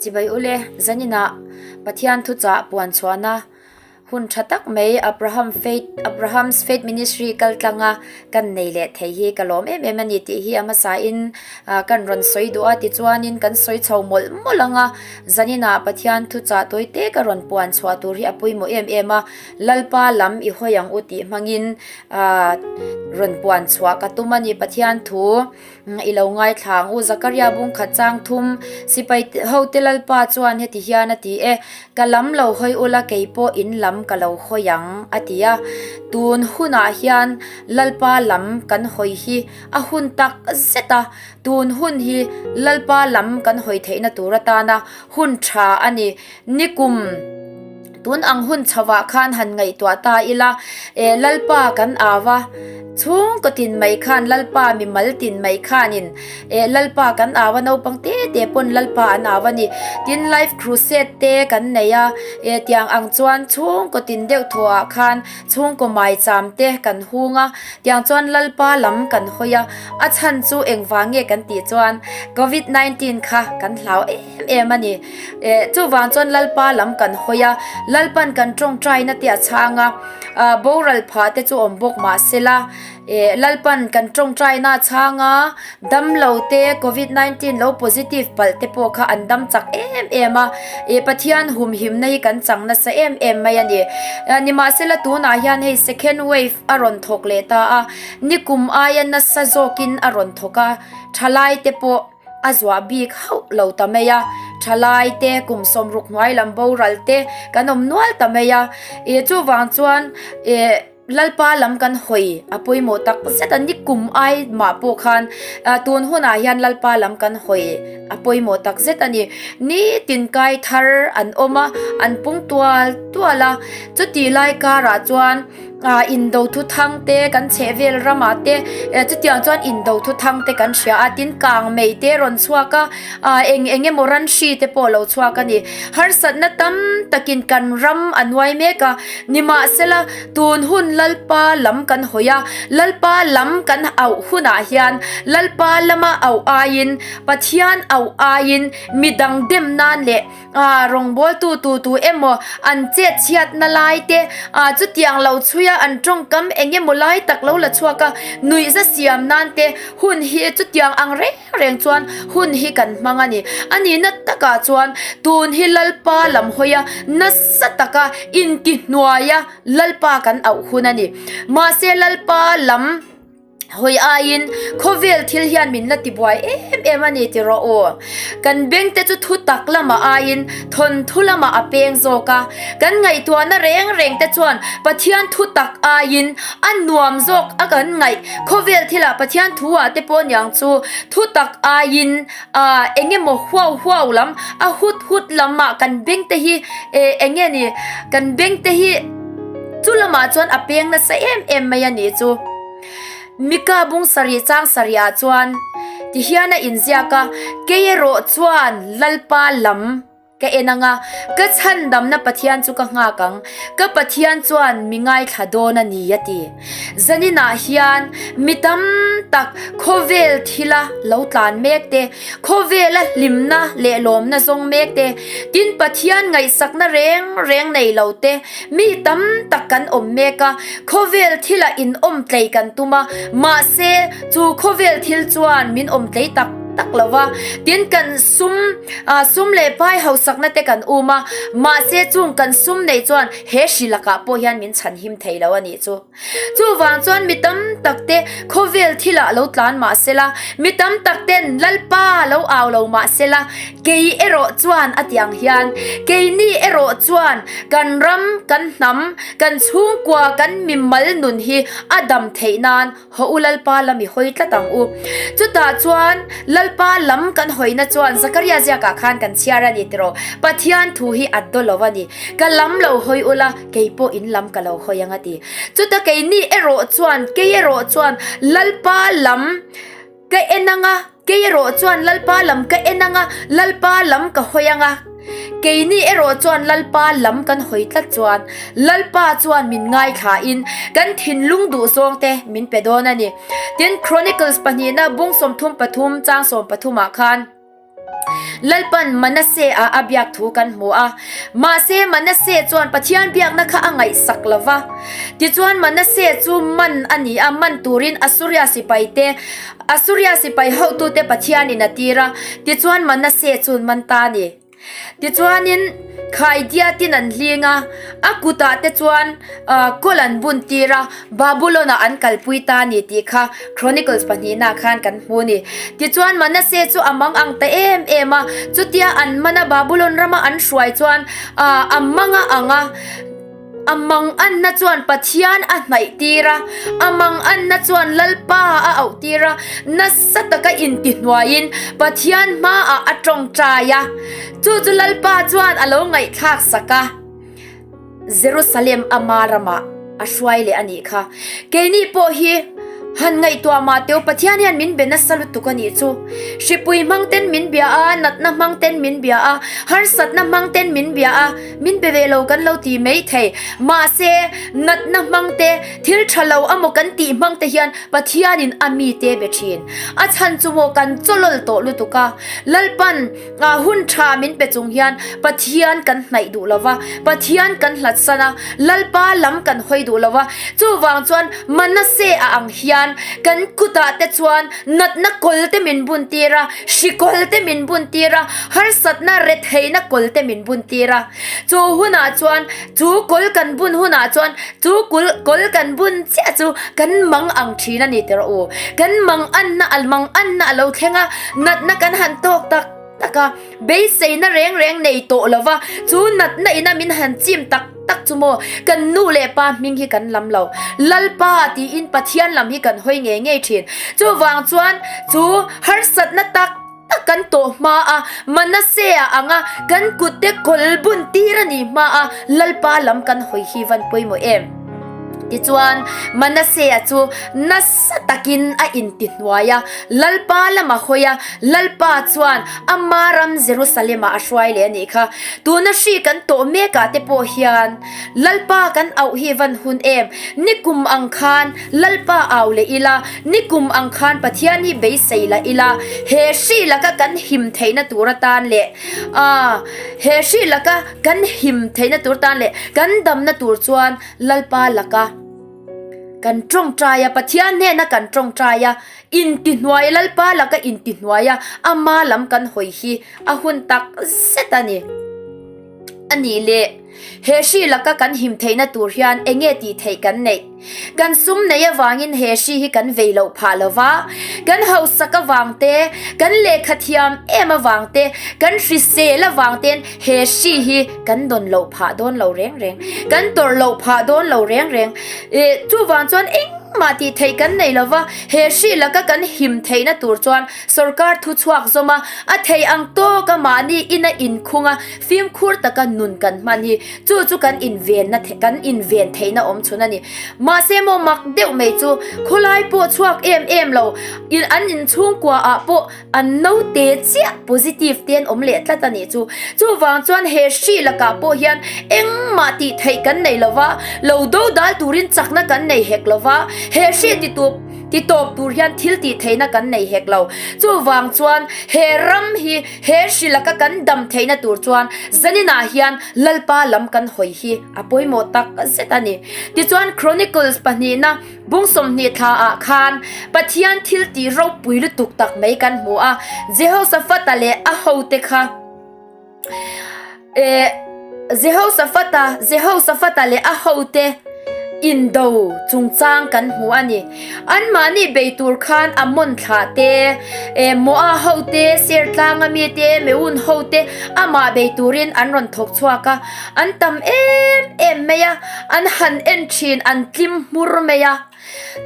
Chibai ule, zaninah Pathian thuchah puan chhuahna hun tha tak mai Abraham Faith, Abraham's Faith Ministry kal tlanga kan nei leh thei hi ka lawm em em a ni tih hi a hmasain kan rawn sawi duh a, tichuanin kan sawi chho mawlh mawlh ang a, zaninah Pathian thuchah tawi te ka rawn puan chhuah tur hi a pawimawh em em a, Lalpa lam i hawi ang u tih hmangin rawn puan chhuah ka tum a ni Pathian thu. I lo ngaithla ang u. Zakaria bung khat chang thum, Sipai hote Lalpa chuan heti hian a ti e, Ka lam lo hawi ula kei pawh in lam ka lo hawi ang, a ti a. Tun hunah hian Lalpa lam kan hawi hi a hun tak zet a, tun hun hi Lalpa lam kan hawi theihna tur atana hun tha a ni. Nikum. Tun ang hun chhovah khan han ngaihtuah ta ila, e Lalpa kan au a, chhungkaw tin mai khan Lalpa mi mal tin mai khanin e Lalpa kan au a, naupang te te pawn Lalpa an au a ni. Tin Life Crusade te kan nei a, e tiang ang chuan chhungkaw tin deuh thawhah khan chhungkaw maicham te kan hung a, tiang chuan Lalpa lam kan hawi a, a chhan chu engvang nge kan tih chuan Covid 19 kha kan hlau em. em em a ni. Eh, chuvang chuan Lalpa lam kan hawi a, Lalpan kan tawngtaina te a chhang a, ah, boral phah te chu awm bawk mah se la, eh, Lalpan kan tawngtaina a chhang a, damlo te covid 19 lo positive palh te pawh kha an dam chak em em a, eh, Pathian humhimna hi kan chang nasa em em mai a ni. Eh, nimahsela tunah hian hei second wave a rawn thawk leh ta a, nikum aia nasa zawkin a rawn thawk a, thalai te pawh, A zuah bik hauh lo ta mai a, thalai te, kum sawmruk hnuai lam boral te kan awm nual ta mai a, ih chuvang chuan ih Lalpa lam kan hawi a pawimawh tak zet a, ni kum ai mah pawh khan tun hunah hian Lalpa lam kan hawi a pawimawh tak zet a ni. Nitin kai thar an awm a, an pung tual tual a, chutih lai karah chuan. Ah indo thu thang te kan chheh vel ramah te eh chutiang chuan indo thu thang te kan hria a tin kang mei te rawn chhuak a ah eng eng emaw ran hri te pawh a lo chhuak a ni harsatna tam takin kan ram a nuai mek a nimahsela tun hun lalpa lam kan hawi a lalpa lam kan auh hunah hian lalpa lama auh aiin pathian auh aiin midang dem nan leh Ah, rawngbawltu tu tu emaw an chet chhiatna lai te, ah chutiang lo chhuia an tawngkam eng emaw lai tak lo la chhuak a, nuihza siam nan te hun hi chutiang ang reng reng chuan hun hi kan hmang a ni. A nihna takah chuan tun hi Lalpa lam hawi a, nasa taka intihnuaia Lalpa kan auh hun a ni. Mahse Lalpa lam. Hawi aiin khawvel thil hian min la tibuai em em a ni ti rawh u. Kan beng te chu thu tak lamah aiin thawnthu lamah a peng zawk a. Kan ngaihtuahna reng reng te chuan Pathian thu tak aiin a nuam zawk a kan ngaih. Khawvel thilah Pathian thu ah te pawh niang chu thu tak aiin ah eng emaw huau huau lam a hut hut lamah kan beng te hi eh eng nge ni kan beng te hi Chu lamah chuan a peng nasa em em mai a nih chu. Mika bung sarih chang sarih ah chuan tihian a inziak a, Kei erawh chuan Lalpa lam ka en ang a, ka chhandamna Pathian chu ka nghak ang, ka Pathian chuan mi ngaithla dawn a ni a ti. Zaninah hian mi tam tak khawvel thila lo tlan mek te, khawvela hlimna leh lawmna zawng mek te, tin Pathian ngaihsakna reng reng nei lo te, Mi tam tak kan awm mek a, khawvel thilah in awm tlei kan tum a, mahse chu khawvel thil chuan min awm tlei tak tak lo va, tin kan sum sum leh pai hausakna te kan um a, mahse chung kan sum nei chuan he hri lakah pawh hian min chhanhim thei lo a nih chu. Chuvang chuan mi tam tak te khawvel thilah lo tlan mah sela, mi tam tak ten Lalpa lo au lo mah sela, kei erawh chuan a ti ang hian, keini erawh chuan kan ram, kan hnam, kan chhungkua, kan mimal nun hi a dam theih nan haw u Lalpa lam i hawi tlat ang u. Chutah chuan Lalpa lam kan hawina chuan Zakaria ziakah khan kan chhiar a ni tiraw, Pathian thu hi a daw lo a ni, ka lam lo hawi ula, Kei pawh in lam ka lo hawi ang a ti. Chuta keini erawh chuan, kei erawh chuan Lalpa lam ka en ang a, kei erawh chuan Lalpa lam ka en ang a, Lalpa lam ka hawi ang a. Keini erawh chuan Lalpa lam kan hawi tlat chuan Lalpa chuan min ngaithlain kan thinlung duh zawng te min pe dawn a ni. Tin, Chronicles pahnihna bung 33 chang 13 ah khan. Lalpan Manase-a a biak thu kan hmu a. Mahse, Manase chuan Pathian biakna kha a ngaihsak lo va. Tichuan, Manase chu man a ni a, man turin Asuria sipaite, Asuria sipai hotute Pathianin a tir a, tichuan Manase chuan man ta a ni. Tichuanin khaidiatin an hling a, a kutah te chuan kawl an bun tir a, Babulon-ah an kalpui ta a ni tih kha Chronicles pahnihnaah khan kan hmu a ni. Tichuan Manasseh chu a mang ang ta em em a, chutia an mana Babulon rama an hruai chuan a mang a ang a, A manganna chuan Pathian a hnaih tir a, a manganna chuan Lalpa a auh tir a, nasa taka intihnuaiin Pathian hmaah a tawngtai a, chu chu Lalpa chuan a lo ngaihthlak sak a, Jerusalem ama ramah a hruai leh a nih kha. Keini pawh hi han ngaihtuah mah teu Pathian hian min be nasa lutuk a nih chu. Hripui hmang ten min bia a, natna hmang ten min bia a, harsatna hmang ten min bia a, Min pe ve lo kan lo ti mai thei. Mahse, natna hmang te, thil tha lo amaw kan tih hmang te hian Pathianin a mite be thin. A chhan chu maw kan chawlawl tawh lutuk a. Lalpan hun tha min pe chung hian Pathian kan hnaih duh lo va, Pathian kan hlat san a, Lalpa lam kan hawi duh lo va. Chuvang chuan Manase a ang hian kan kutah te chuan natna kawl te min bun tir a, hri kawl te min bun tir a, harsatna retheihna kawl te min bun tir a. Chu hunah chuan, chu kawl kan bun hunah chuan, chu kul kawl kan bun chiah chu kan mang ang thin a ni ti rawh u. Kan mang anna a mang anna a lo thleng a, natna kan han tawk tak tak a, beiseina reng reng nei tawh lo va, chu natna ina min han chim tak tak chu maw, kan nu leh pa hming hi kan lam lo. Lalpa tiin Pathian lam hi kan hawi ngei ngei thin. Chuvang chuan chu harsatna tak tak kan tawh hma a, Manase-a anga kan kutte kawl bun tir a nih hma a, Lalpa lam kan hawi hi van pawimawh em? Tichuan, Manase-a chu nasa takin a intihnuai a, Lalpa lam a hawi a, Lalpa chuan ama ram Jerusalem-ah a hruai leh a nih kha. Tuna hri kan tawh mekah te pawh hian Lalpa kan auh hi van hun em? Nikum ang khan Lalpa au leh ila, nikum ang khan Pathian hi beisei lah ila, he hri laka kan him theihna tur atan leh ah he hri laka kan him theihna tur tan leh kan damna tur chuan Lalpa laka kan tawngtai a, Pathian hnena kan tawngtai a, intihnuai Lalpa laka intihnuai a, ama lam kan hawi hi a hun tak zet a ni. A nih leh, he hri laka kan him theihna tur hian eng nge tih theih kan neih? Kan sum nei avangin he hri hi kan vei loh phah lo va, kan hausak avang te, kan lehkha thiam em avang te, kan hrisel avang ten he hri hi kan dawn loh phah dawn lo reng reng, kan tawrh loh phah dawn lo reng reng. Chuvang chuan engmah tih theih kan nei lo va, he hri laka kan him theihna tur chuan sorkar thuchhuak zawm a, a thei ang tawka mahni ina inkhung a, Fimkhur taka nun kan hman hi chu chu kan invenna kan inven theihna awm chhun a ni. Mahse maw mak deuh mai chu khawlai pawh chhuak em em lo in an inchhungkua ah pawh an naute chiah positive te an awm leh tlat a nih chu. Chuvang chuan he hri lakah pawh hian engmah tih theih kan nei lo va, lo do dal turin chakna kan nei hek lo va, he hri ti ti tawp tur hian thil tih theihna kan nei hek lo. Chuvang chuan he ram hi He hri laka kan dam theihna tur chuan zaninah hian Lalpa lam kan hawi hi a pawimawh tak zet a ni. Tichuan Chronicles pahnihna bung 20 thla ah khan Pathian thil tih ropui lutuk tak mai kan hmu a, Jehoshaphat-a leh a hote kha Eh, Jehoshaphat-a, Jehoshaphat-a leh a hote indo chungchang kan hmu a ni. Anmahni bei tur khan Ammon thlah te, eh, Moab hote, Sertlanga mite, Meun hote amah bei turin an rawn thawk chhuak a. An tam em em mai a, an han en thin, an tlim hmur mai a.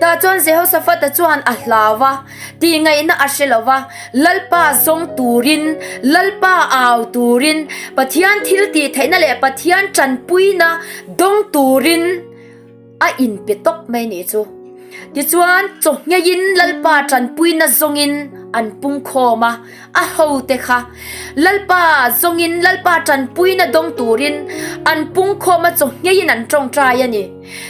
Tah chuan Jehoshaphat-a chuan a hlau a, tihngaihna a hre lo va, Lalpa zawng turin, Lalpa au turin, Pathian thil tih theihna leh Pathian tanpuina dawng turin a inpe tawp mai nih chu. Tichuan, chawhngeiin Lalpa tanpuina zawngin an pungkhawm a. A hote kha Lalpa zawngin Lalpa tanpuina dawng turin an pungkhawm a chaw ngheiin an tawngtai a ni.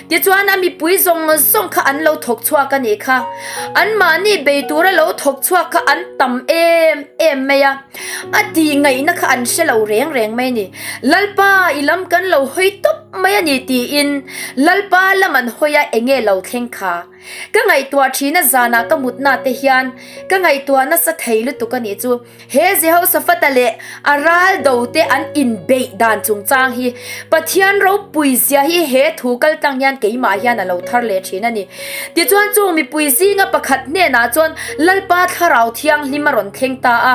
Tichuan a mipui zawng zawng kha an lo thawk chhuak a nih kha. Anmahni bei tura lo thawk chhuak kha an tam em em mai a, a tih ngaihna kha an hre lo reng reng mai a ni. Lalpa i lam kan lo hawi tawp mai a ni tiin Lalpa lam an hawi a enge lo thleng kha. Ka ngaihtuah thina zanah ka mutna te hian ka ngaihtuah nasa thei lutuk a nih chu. He Jehoshaphat-a leh a ral do te an inbeih dan chungchang hi Pathian ropui zia hi he thu kal tlang hian keimah hian a lo thar leh thin a ni. Tichuan chung mipui zinga pakhat hnenah chuan Lalpa Thlarau Thianghlim a rawn thleng ta a.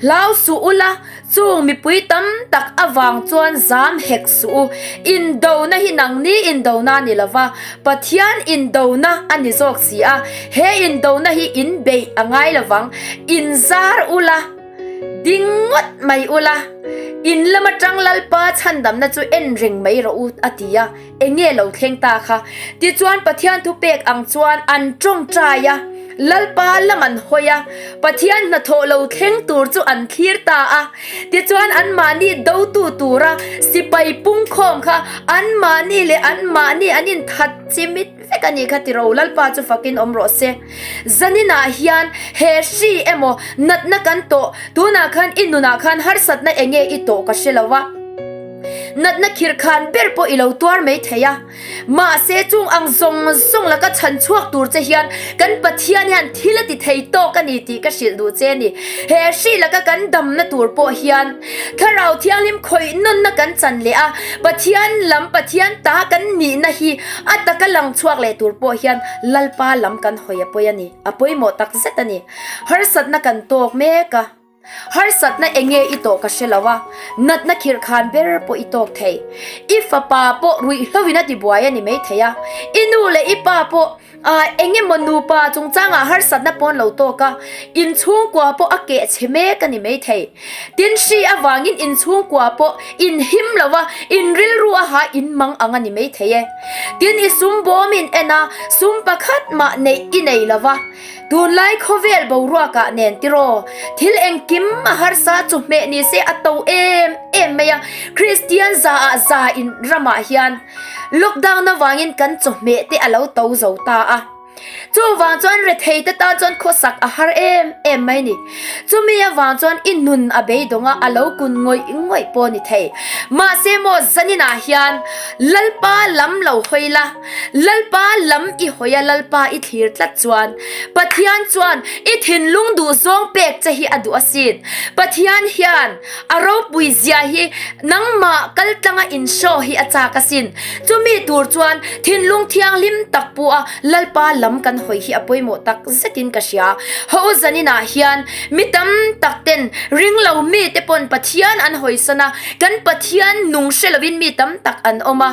Hlau suh ula, Chung mipui tam tak avang chuan zam hek suh u. Indona hi nangni indona a ni lo va, Pathian indona a ni zawk si a. He indona hi in beih a ngai lo vang. In zar ula, ding ngawt mai ula, in lam atang Lalpa chhandamna chu en reng mai rawh u, a ti a. Enge lo thleng ta kha? Tichuan Pathian thupek ang chuan an tawngtai a, Lalpa lam an hawi a, Pathian hnathawh lo thleng tur chu an thlir ta a. Tichuan anmahni dotu tura sipai pungkhawm kha anmahni leh anmahni an inthat chimit vek a nih kha tiro Lalpa chu fakin awm rawh se. Zaninah hian he hri emaw natna kan tawh, tunah khan i nunah khan harsatna enge i tawh ka hre lo a. Natna khirh khan ber pawh i lo tuar mai thei a, mahse chung ang zawng zawng laka chhan chhuak tur che hian kan Pathian hian thil a ti thei tawk a ni tih ka hrilh duh che a ni. He hri laka kan damna tur pawh hian Thlarau Thianghlim khawih nawnna kan chan leh a, Pathian lam Pathian ta kan nihna hi a taka lang chhuak leh tur pawh hian Lalpa lam kan hawi a pawi a ni, a pawimawh takzet a ni. Harsatna kan tawk mek a. Harsatna enge i tawh ka hre lo a, natna khirh khan ber pawh i tawk thei. I fapa pawh ruihhlo in a ti buai a ni mai thei a, i nu leh i pa pawh ah eng emaw nupa chungchangah harsatna pawn lo tawk a, inchhungkua pawh a keh chhe mek a ni mai thei. Tin hri avangin inchhungkua pawh in him lo a, in rilru a ha in mang ang a ni mai thei e. Tin i sum bawm in en a, sum pakhat mah neih i nei lo va. Tunlai khawvel boruakah nen tiraw, thil engkim a harsa chu hmeh ni se a to em em mai a, Kristian za ah za in ramah hian lockdown avangin kan chawhmeh te a lo to zo ta a, chuvang chuan rethei te tan chuan khawsak a har em em mai ni. Chumi avang chuan i nun a beidawng a, a lo kun ngawih ngawih pawh a ni thei. Mahse maw zaninah hian Lalpa lam lo hawi la, Lalpa lam i hawi a Lalpa i thlir tlat chuan Pathian chuan i thinlung duhzawng pek che hi a duh asin. Pathian hian a ropui zia hi nangmah kal tlanga in show hi a chak asin. Chumi tur chuan thinlung thianghlim tak pu a Lalpa lam kan hawi hi a pawimawh tak zetin ka hria. Ho zaninah hian mi tam tak ten ringlo mite pawn Pathian an hawisan a, kan Pathian nung hre lovin mi tam tak an awm a.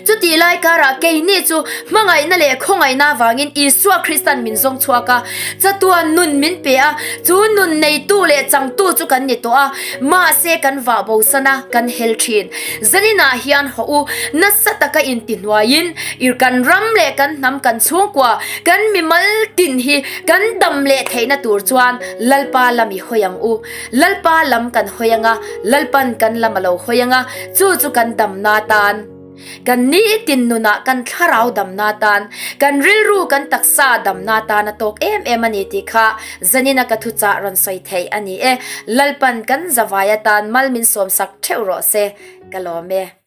Chutih lai karah keini chu hmangaihna leh khawngaihna avangin Isua Kristan min zawng chhuak a, chatuan nun min pe a, chu nun neitu leh changtu chu kan ni tawh a, mahse kan vah bosan a, kan hel thin. Zaninah hian haw u, nasa taka intihnuaiin ir kan ram leh kan hnam kan chhungkua, kan mimal tin hi kan dam leh theihna tur chuan Lalpa lam i hawi ang u. Lalpa lam kan hawi anga, Lalpan kan lam a lo hawi anga, chu chu kan damna tan, kan nitin nunah kan thlarau damna tan, kan rilru kan taksa damna tan a tawk em em a ni tih kha zanina ka thuchah rawn sawi theih a ni e. Lalpan kan zavai atan mal min sawmsak theuh rawh se, ka lawm e.